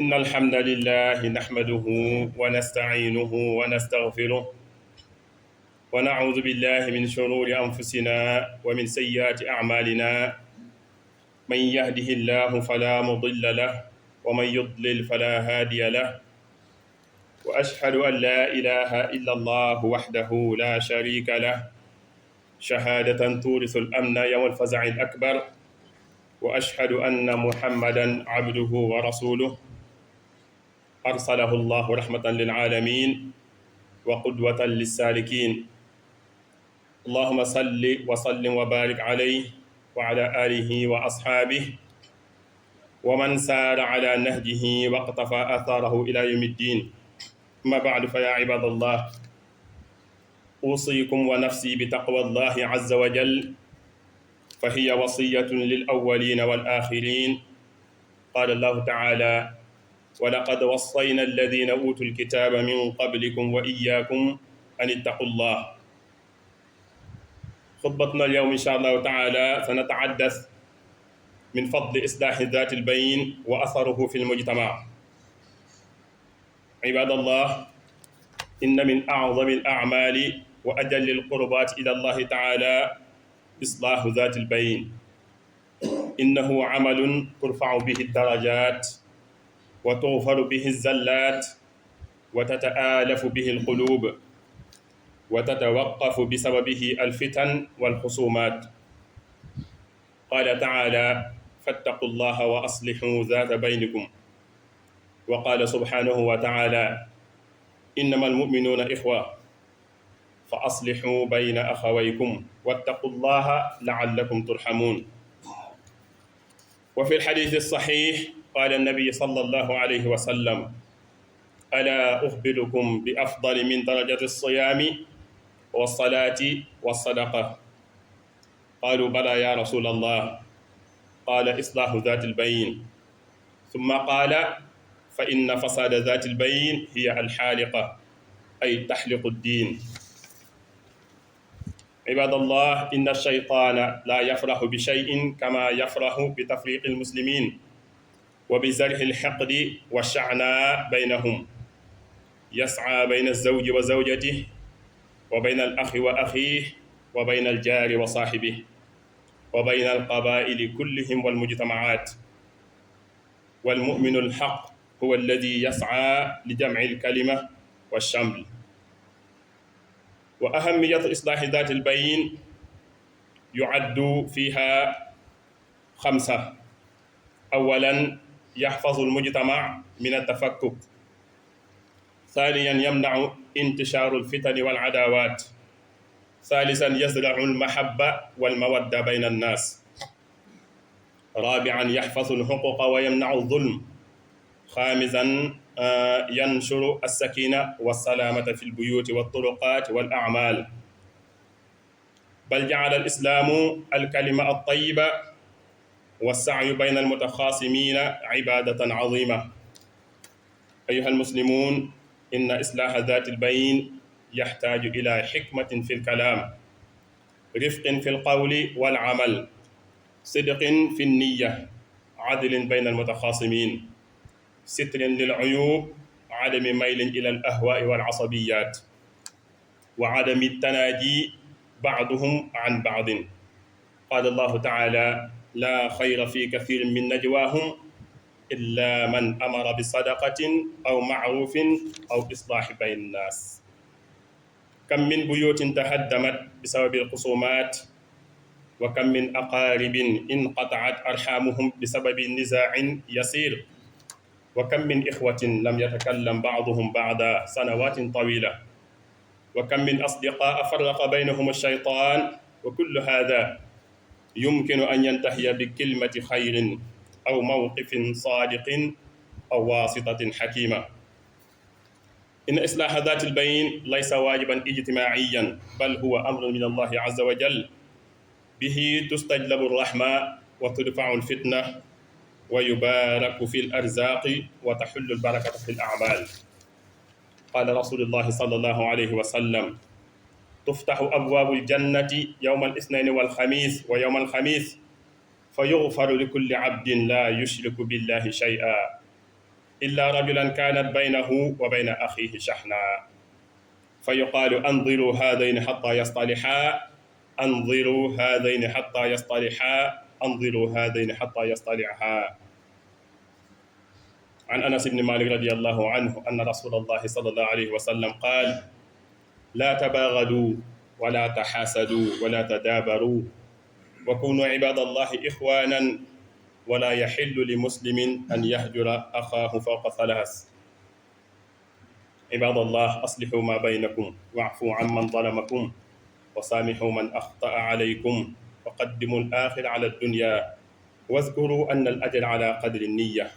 إن الحمد لله نحمده ونستعينه ونستغفره ونعوذ بالله من شرور أنفسنا ومن سيئات أعمالنا من يهده الله فلا مضل له ومن يضلل فلا هادي له وأشهد أن لا إله إلا الله وحده لا شريك له شهادة تورث الأمن يوم الفزع الأكبر وأشهد أن محمدا عبده ورسوله أرسله الله رحمة للعالمين وقدوة للسالكين اللهم صل وسلم وبارك عليه وعلى آله وأصحابه ومن سار على نهجه واقتفى آثاره إلى يوم الدين أما بعد فيا عباد الله أوصيكم ونفسي بتقوى الله عز وجل فهي وصية للأولين والآخرين قال الله تعالى ولقد وصينا الذين أوتوا الكتاب من قبلكم وإياكم أن اتقوا الله. خطبتنا اليوم إن شاء الله تعالى سنتحدث من فضل إصلاح ذات البين وأثره في المجتمع. عباد الله، إن من أعظم الأعمال وأجل القربات إلى الله تعالى إصلاح ذات البين. إنه عمل ترفع به الدرجات وتغفر به الزلات وتتآلف به القلوب وتتوقف بسببه الفتن والخصومات. قال تعالى فاتقوا الله وأصلحوا ذات بينكم. وقال سبحانه وتعالى إنما المؤمنون إخوة فأصلحوا بين أخويكم واتقوا الله لعلكم ترحمون. وفي الحديث الصحيح قال النبي صلى الله عليه وسلم ألا أخبركم بأفضل من درجة الصيام والصلاة والصدقة؟ قالوا بلى يا رسول الله. قال إصلاح ذات البين. ثم قال فإن فساد ذات البين هي الحالقة أي تحلق الدين. عباد الله، إن الشيطان لا يفرح بشيء كما يفرح بتفريق المسلمين وبزرع الحقد والشعناء بينهم. يسعى بين الزوج وزوجته وبين الأخ وأخيه وبين الجار وصاحبه وبين القبائل كلهم والمجتمعات. والمؤمن الحق هو الذي يسعى لجمع الكلمة والشمل. وأهمية إصلاح ذات البين يعد فيها 5. أولا يحفظ المجتمع من التفكك. ثانيا يمنع انتشار الفتن والعداوات. ثالثا يزرع المحبة والمودة بين الناس. رابعا يحفظ الحقوق ويمنع الظلم. خامسا ينشر السكينة والسلامة في البيوت والطرقات والأعمال. بل جعل الإسلام الكلمة الطيبة والسعي بين المتخاصمين عبادة عظيمة. أيها المسلمون، إن إصلاح ذات البين يحتاج إلى حكمة في الكلام، رفق في القول والعمل، صدق في النية، عدل بين المتخاصمين، ستر للعيوب، عدم ميل إلى الأهواء والعصبيات، وعدم التناجي بعضهم عن بعض. قال الله تعالى لا خير في كثير من نجواهم إلا من أمر بصدقة أو معروف أو إصلاح بين الناس. كم من بيوت تهدمت بسبب الخصومات، وكم من أقارب انقطعت أرحامهم بسبب نزاع يسير، وكم من إخوة لم يتكلم بعضهم بعد سنوات طويلة، وكم من أصدقاء فرق بينهم الشيطان. وكل هذا يمكن أن ينتهي بكلمة خير أو موقف صادق أو واسطة حكيمة. إن إصلاح ذات البين ليس واجبا اجتماعيا، بل هو أمر من الله عز وجل، به تستجلب الرحمة وترفع الفتنة ويبارك في الأرزاق وتحل البركة في الأعمال. قال رسول الله صلى الله عليه وسلم تفتح أبواب الجنة يوم الاثنين والخميس ويوم الخميس فيغفر لكل عبد لا يشرك بالله شيئا إلا رجلا كانت بينه وبين أخيه شحنا فيقال أنظروا هذين حتى يصطلحا أنظروا هذين حتى يصطلحا أنظروا هذين حتى يصطلحا عن أنس بن مالك رضي الله عنه أن رسول الله صلى الله عليه وسلم قال لا تباغضوا ولا تحاسدوا ولا تدابروا وكونوا عباد الله إخوانا ولا يحل لمسلم أن يهجر أخاه فوق ثلاث عباد الله أصلحوا ما بينكم واعفوا عمن ظلمكم وسامحوا من أخطأ عليكم وقدموا الآخر على الدنيا واذكروا أن الأجر على قدر النية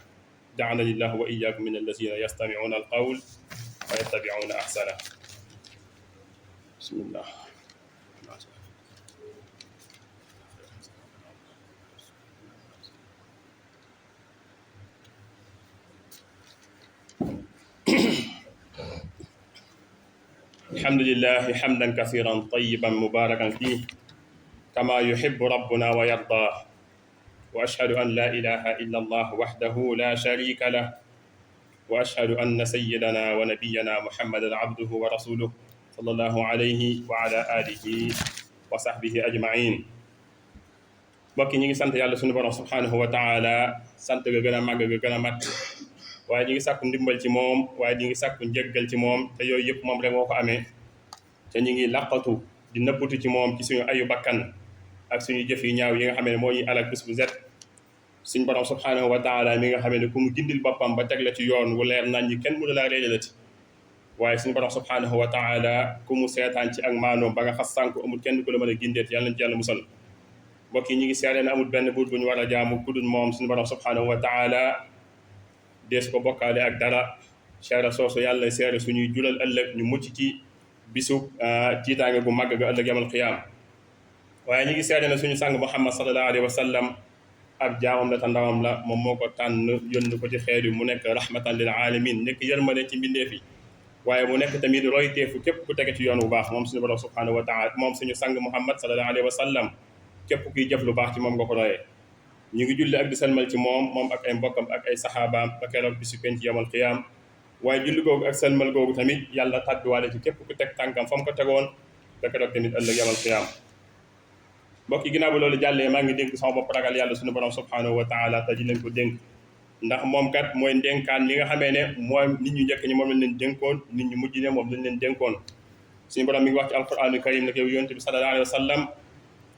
دعنا الله وإياكم من الذين يستمعون القول ويتبعون أحسنه بسم الله الحمد لله حمدا كثيرا طيبا مباركا فيه كما يحب ربنا ويرضى وأشهد أن لا إله إلا الله وحده لا شريك له وأشهد أن سيدنا ونبينا محمدا عبده ورسوله صلى الله عليه وعلى آله وصحبه أجمعين mbokki ñi ngi sant yàlla suñu borom subhanahu wa taala sant ga gën a màgg ga gën a mat waaye ñi ngi sàkku ndimbal ci moom waaye ñi ngi sàkku njëggal ci moom te yooyu yëpp moom rek moo ko amee te ñi ngi laqatu di nëbbutu ci moom ci suñu ayu bakkan ak suñu jëf yu ñaaw yi nga xam ne moo ñuy alak bis bu set suñu borom subhanahu wa taala mi nga xam ne ku mu gindil boppam ba teg la ci yoon wu leer nañ ñi kenn mënu laa réeralati waaye suñu borom subhanahu wa taala ku mu seetaan ci ak maanoom ba nga xas sànku amul kenn ku la mën a gindeet yàlla nañ ci yàlla musal mbokk yi ñi ngi seede ne amul benn buur bu ñu war a jaamu ku dul moom suñu borom subhanahu wa taala dees ko bokkaale ak dara seere soosu yàlla seere suñuy julal ëllëg ñu mucc ci bisu tiitaange gu màgg ga ëllëg yamal xiyaam waaye ñi ngi seede ne suñu sang Muhammad sallallahu alayhi wa sallam ab jaamam la te ndawam la moom moo ko tànn yónni ko ci xeet yi mu nekk rahmatan lil alamin nekk yërmande ci mbindeef yi waaye mu nekk tamit royteefu képp ku tege ci yoon bu baax moom suñu borom subhanahu wa taala moom suñu sang Muhammad sallallahu alayhi wa sallam képp kuy jëf lu baax ci moom nga ko royee ñu ngi julli ak di salmal ci moom ak ay mbokkam ak ay saxaabaam ba keroog bisu penc yamal xiyaam waaye julli googu ak salmal googu tamit yàlla tàbbiwaale ci képp ku teg tànkam fa mu ko tegoon ba keroog tamit ëllëg yamal xiyaam mbokk yi ginnaaw ba loolu jàllee maa ngi dénk sama bopp ragal yàlla suñu borom subhanahu wa taala te di leen ko dénk ndax moom kat mooy ndénkaan li nga xamee ne mooy nit ñu njëkk ñi moom lañ leen dénkoon nit ñu mujj ne moom lañ leen dénkoon suñu borom mi ngi wax ci alquranul karim nag yow yonent bi sallallahu alayhi wa sallam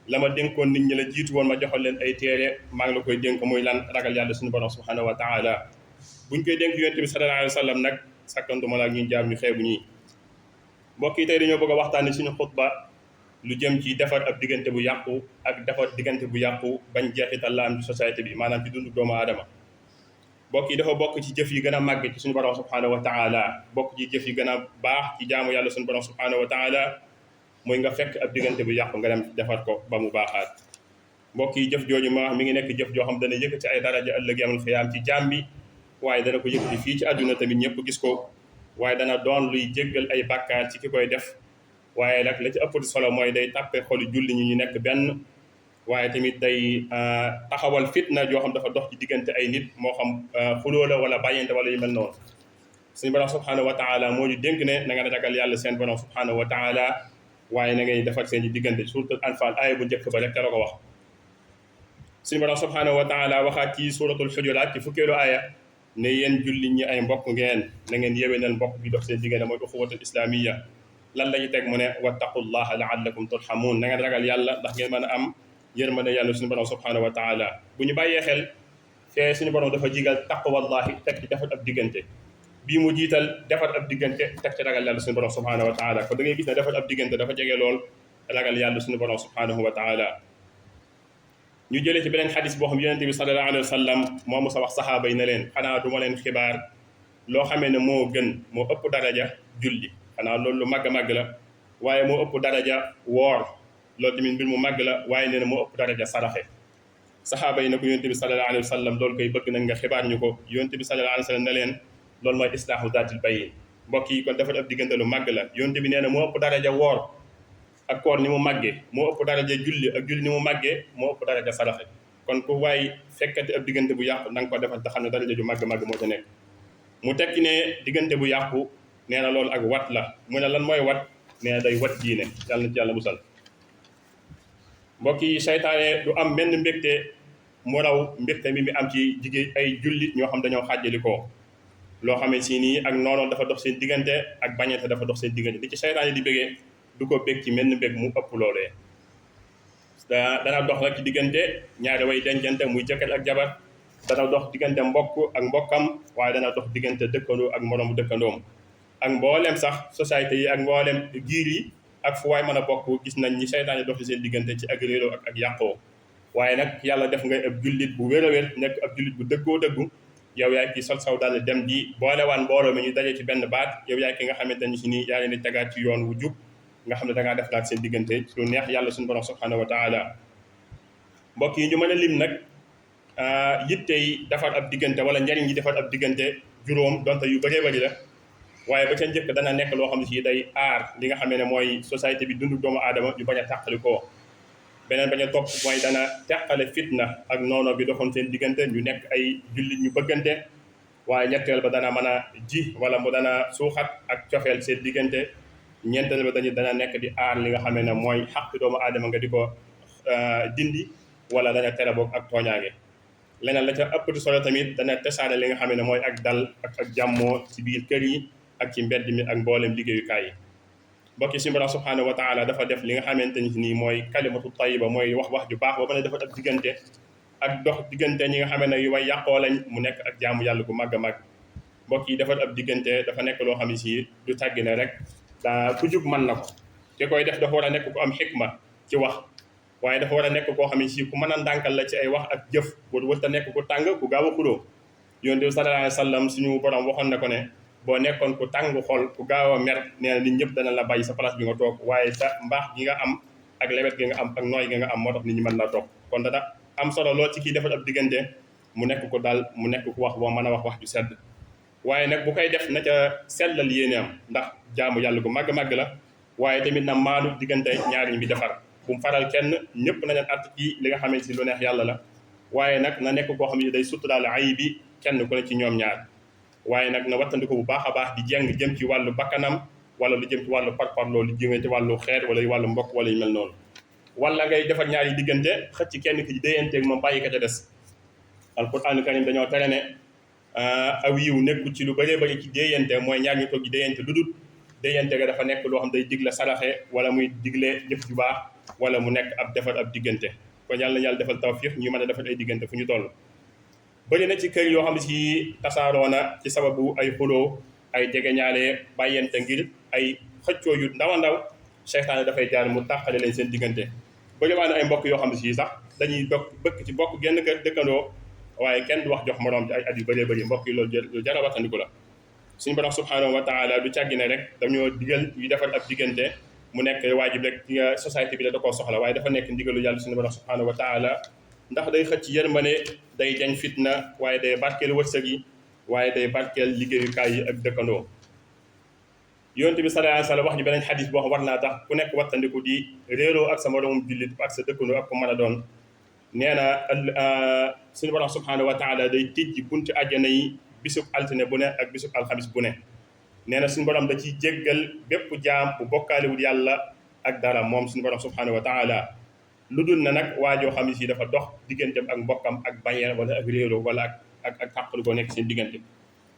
la ma dénkoon nit ñi la jiitu woon ma joxal leen ay téere maa ngi la koy dénk muy lan ragal yàlla suñu borom subhanahu wa taala buñ koy dénk yonent bi sallallahu alayhi wa sallam nag sakkantuma la ñu jaam ñu xeebu ñii mbokk yi tey dañoo bëgg a waxtaani suñu xutba lu jëm ci defar ab diggante bu yàqu ak defar diggante bu yàqu bañ jeexital la am ci société bi maanaam ci dundu doomu aadama mbokk yi dafa bokk ci jëf yi gën a màgg ci suñu borom subhanahu wa taala bokk ci jëf yi gën a baax ci jaamu yàlla suñu borom subhanahu wa taala mooy nga fekk ab diggante bu yàqu nga dem defar ko ba mu baaxaat mbokk yi jëf jooju ma mi ngi nekk jëf joo xam dana yëkkati ay daraja ëllëg yamal xiyaam ci jaam bi waaye dana ko yëkkati fii ci àdduna tamit ñëpp gis ko waaye dana doon luy jéggal ay bàkkaar ci ki koy def waaye nag la ci ëpp solo mooy day tàppe xolu julli ñi ñu nekk benn waaye tamit day taxawal fitna joo xam dafa dox ci diggante ay nit moo xam xuloo la wala bàyyente wala yu mel noonu suñu borom subhanahu wa taala moo ñu dénk ne na nga ragal yàlla seen borom subhanahu wa taala waaye na ngay defar seen i diggante suuratul anfal aaya bu njëkk ba rek te la ko wax suñu borom subhanahu wa taala waxaat ci suuratul xujuraat ci fukkeelu aaya ne yéen julli ñi ay mbokk ngeen na ngeen yéwénal mbokk bi dox seen diggante mooy uxuwatul islamiyya lan la ñu teg mu ne wattaqullaha laallakum turhamun na ngeen ragal yàlla ndax ngeen mën a am yërmande yàlla suñu borom subhanahu wa taala bu ñu bàyyee xel fee suñu borom dafa jigal taqwallahi teg ci defar ab diggante bii mu jiital defar ab diggante teg ci ragal yàlla suñu borom subhanahu wa taala kon da ngay gis ne defar ab diggante dafa jege lool ragal yàlla suñu borom subhanahu wa taala ñu jëlee ci beneen xadis boo xam yonente bi sallallahu alayhi wa sallam moo musa wax saxaaba yi ne leen xanaa du ma leen xibaar loo xamee ne moo gën moo ëpp daraja julli xanaa loolu lu màgg a màgg la waaye moo ëpp daraja woor loolu tamit mbir mu màgg la waaye nee na moo ëpp daraja saraxe saxaaba yi ne ko yonente bi sallallahu alayhi wa sallam loolu koy bëgg nañ nga xibaar ñu ko yonente bi sallallahu alayhi wa sallam ne leen loolu mooy islaahu zaatil bayn mbokk yi kon defar ab diggante lu màgg la yonente bi nee na moo ëpp daraja woor ak koor ni mu màggee moo ëpp daraja julli ak julli ni mu màggee moo ëpp daraja saraxe kon ku waay fekkati ab diggante bu yàqu na nga ko defal te xam ne daraja ju màgg-màgg moo ca nekk. mu tekki ne diggante bu yàqu nee na loolu ak wat la mu ne lan mooy wat nee na day wat diine yàlla na ci yàlla musal. mbokk yi seytaane du am benn mbégte mu raw mbégte mi am ci jigéen ay jullit ñoo xam dañoo xàjjalikoo loo xamee si nii ak noonu dafa dox seen diggante ak bañante dafa dox seen diggante li ci seytaane di bégee du ko bég ci menn bég mu ëpp loolee. dana dox nag ci diggante ñaari way dencante muy jëkkër ak jabar, dana dox diggante mbokk ak mbokkam, waaye dana dox diggante dëkkandoo ak moroomu dëkkandoom ak mboolem sax société yi ak mboolem giir yi ak fu waay mën a bokk. gis nañ ñi seytaane dox ci seen diggante ci ak réeroo ak yàqoo. waaye nag yàlla def nga ab jullit bu wér a wér nekk ab jullit bu dëggoo dëggu, yow yaay ki sol saw daal dem di boolewaan mbooloo mi ñu daje ci benn baat, yow yaay ki nga xamante ni si nii yaa leen di tegaat ci yoon wu jub nga xam ne dangaa def laat seen diggante lu neex yàlla suñu borom subhanahu wa taala. mbokk yi ñu mën a lim nag yittey defar ab diggante wala njariñ yi defar ab diggante juróom donte yu bëree bëri la, waaye ba ca njëkk dana nekk loo xam ne si day aar li nga xam ne mooy société bi dundu doomu aadama ñu bañ a tàqalikoo. beneen bañ a topp mooy dana teqale fitna ak noono bi doxoon seen diggante ñu nekk ay jullit ñu bëggante, waaye ñetteel ba dana mën a ji wala mu dana suuxat ak cofeel seen diggante. ñeenteel ba dana nekk di aar li nga xam ne mooy xaq doomu aadama nga di ko dindi wala dana tere boog ak tooñaange. leneen la ca ëpp solo tamit dana tasaare li nga xam ne mooy ak dal ak jàmmoo ci biir kër yi ak ci mbedd mi ak mboolem liggéeyukaay yi. mbokk yi suñu borom subhanahu wa taala dafa def li nga xamante ni nii mooy kalimatu tayiba, mooy wax ju baax ba mën a defar ak diggante ak dox diggante ñi nga xam ne yu way yàqoo lañ mu nekk ak jaamu yàlla gu màgg a màgg. mbokk yi defar ab diggante dafa nekk loo xam ne si du tàggi ne rek daa ku jug mën na ko, te koy def dafa war a nekk ku am xikma ci wax, waaye dafa war a nekk koo xam ne si ku mën a ndànkal la ci ay wax ak jëf, wër ta nekk ku tàng ku gaaw a xuloo. Yonent bi sallallahu alayhi wa sallam suñu borom waxoon na ko ne boo nekkoon ku tàng xol ku gaaw a mer, nee na nit ñëpp dana la bàyyi sa place bi nga toog, waaye sa mbaax gi nga am ak lewet gi nga am ak nooy gi nga am moo tax nit ñi mën la toog. kon dana am solo lool ci kii defar ab diggante mu nekk ko daal mu nekk ku wax boo mën a wax ju sedd, waaye nag bu koy def na ca sellal yéene am, ndax jaamu yàlla gu màgg-màgg la. waaye tamit na maanu diggante ñaari ñi bi defar, bu mu faral kenn, ñëpp nañu àtt ci li nga xamante si lu neex yàlla la, waaye nag na nekk koo xam ne day suturaal ayib bi kenn ku ne ci ñoom ñaar. waaye nag na wattandiku bu baax a baax di jëm ci wàllu bakkanam wala lu jëm ci wàllu parparloo, lu jëm ci wàllu xeet wala wàllu mbokk wala yu mel noonu. wala ngay defar ñaari diggante xëcc kenn ki déyanteeg moom bàyyi ka ca des. alquraan karim dañoo tere ne aw yiw nekku ci lu bëree bëri ci déyante, mooy ñaar ñu toog di déyante lu dul déyante ga dafa nekk loo xam day digle saraxe wala muy digle jëf ju baax wala mu nekk ab defar ab diggante. kon yàlla na yàlla defal tawfiq ñu mën a defar ay diggante fu ñu toll. bëri na ci kër yoo xam ne si tasaaroo na ci sababu ay xuloo, ay jegeñaale, bàyyente ngir ay xëccoo yu ndaw a ndaw, seytaane dafay jaar mu tàqale leen seen diggante. bëri waa na ay mbokk yoo xam ne si sax dañuy bëkk ci bokk genn kër dëkkandoo, waaye kenn du wax jox moroom ci ay at yu bëree bëri. mbokk yi loolu jar a wattandiku la. suñu borom subhanahu wa taala du càggi ne rek dañoo digal yu defar ab diggante mu nekk waajib rek ci société bi da koo soxla, waaye dafa nekk ndigalu yàlla suñu borom subhanahu wa taala, ndax day xëcc yërmande, day jañ fitna, waaye day barkeel wërsëg yi, waaye day barkeel liggéeyukaay yi ak dëkkandoo. yonent bi sallallahu alayhi wa sallam wax ñu beneen xadis boo xam war naa tax ku nekk wattandiku di réeroo ak sa moroomum jullit ak sa dëkkandoo ak ko mën a doon. nee na suñu borom subhanahu wa taala day tijji bunti àjjana yi bisub altine bu ne ak bisub alxamis bu ne. nee na suñu borom da ciy jéggal bépp jaam bu bokkaalewul yàlla ak dara moom suñu borom subhanahu wa taala, lu dul na nag waajoo xam ne si dafa dox digganteem ak mbokkam ak bañeel wala ak réeroo wala ak xàqalu koo nekk seen diggante.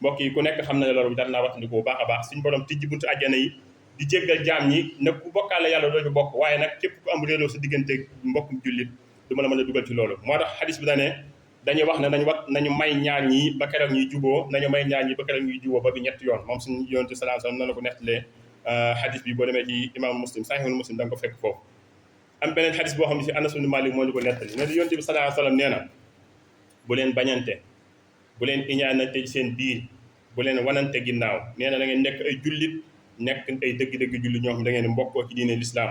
mbokk yi ku nekk xam na ne loolu jar naa wattandiku bu baax a baax. suñu borom tijji buntu àjjana yi di jéggal jaam ñi nag ku bokkaale yàlla doo ci bokk, waaye nag képp ku am réeroo sa diggante mbokkum jullit du ma la mën a dugal ci loolu. moo tax xadis bi dañuy wax ne nañu may ñaar ñi ba keroog ñuy juboo, nañu may ñaar ñi ba keroog ñuy juboo ba bi ñetti yoon. moom suñu yonent sallallahu alayhi wasallam noonu la ko nettalee. xadis bi boo demee ci imam muslim sahihul muslim da nga ko fekk foofu. am beneen xadis boo xam ne si Anas ibn Malik moo ñu ko nettali ne yonent bi sallallahu alayhi wasallam nee na bu leen bañante, bu leen iñaanante ci seen biir, bu leen wanante ginnaaw. nee na da ngeen nekk ay jullit, nekk ay dëgg-dëgg jullit ñoo xam da ngeen mbokkoo ci diine l'islam.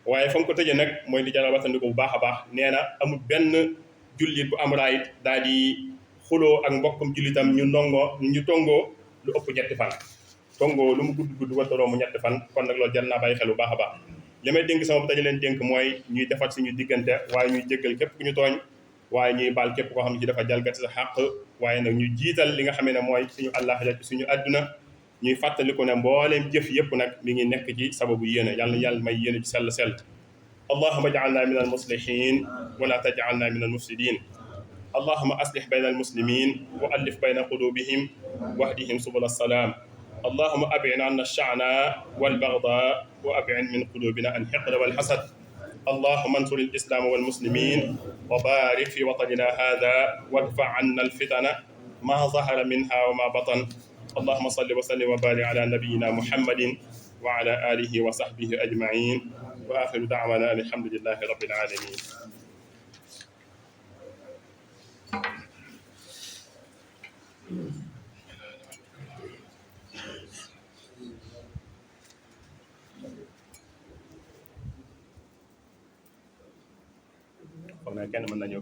waaye fa mu ko tëjee nag mooy li jar a wattandiku bu baax a baax. nee na amul benn jullit bu am raayit daal di xuloo ak mbokkum jullitam ñu tongoo lu ëpp ñetti fan. tongoo lu mu gudd wattaroo mu ñetti fan. kon nag loolu jar naa bàyyi xel bu baax a baax. li may dénk sama bu tañu leen dénk mooy ñuy defar suñu diggante, waaye ñuy jéggal képp ku ñu tooñ, waaye ñuy baal képp koo xam ne ci dafa jalgati sa xàq waaye nag ñu jiital li nga xamee ne mooy suñu àllaaxira ci suñu àdduna ñuy fàttaliku ne mbooleem jëf yëpp nag mi ngi nekk ci sababu yéene yàlla na yàlla may yéene ci sell sell allahuma jaalna min almuslihin wala tajaalna min almufsidin اللهم أصلح بين المسلمين وألف بين قلوبهم واهدهم سبل السلام اللهم أبعد عنا الشعناء والبغضاء وأبعد من قلوبنا الحقد والحسد اللهم انصر الإسلام والمسلمين وبارك في وطننا هذا وادفع عنا الفتن ما ظهر منها وما بطن اللهم صل وسلم وبارك على نبينا محمد وعلى آله وصحبه أجمعين وآخر دعوانا الحمد لله رب العالمين foog naa kenn mën na ñëw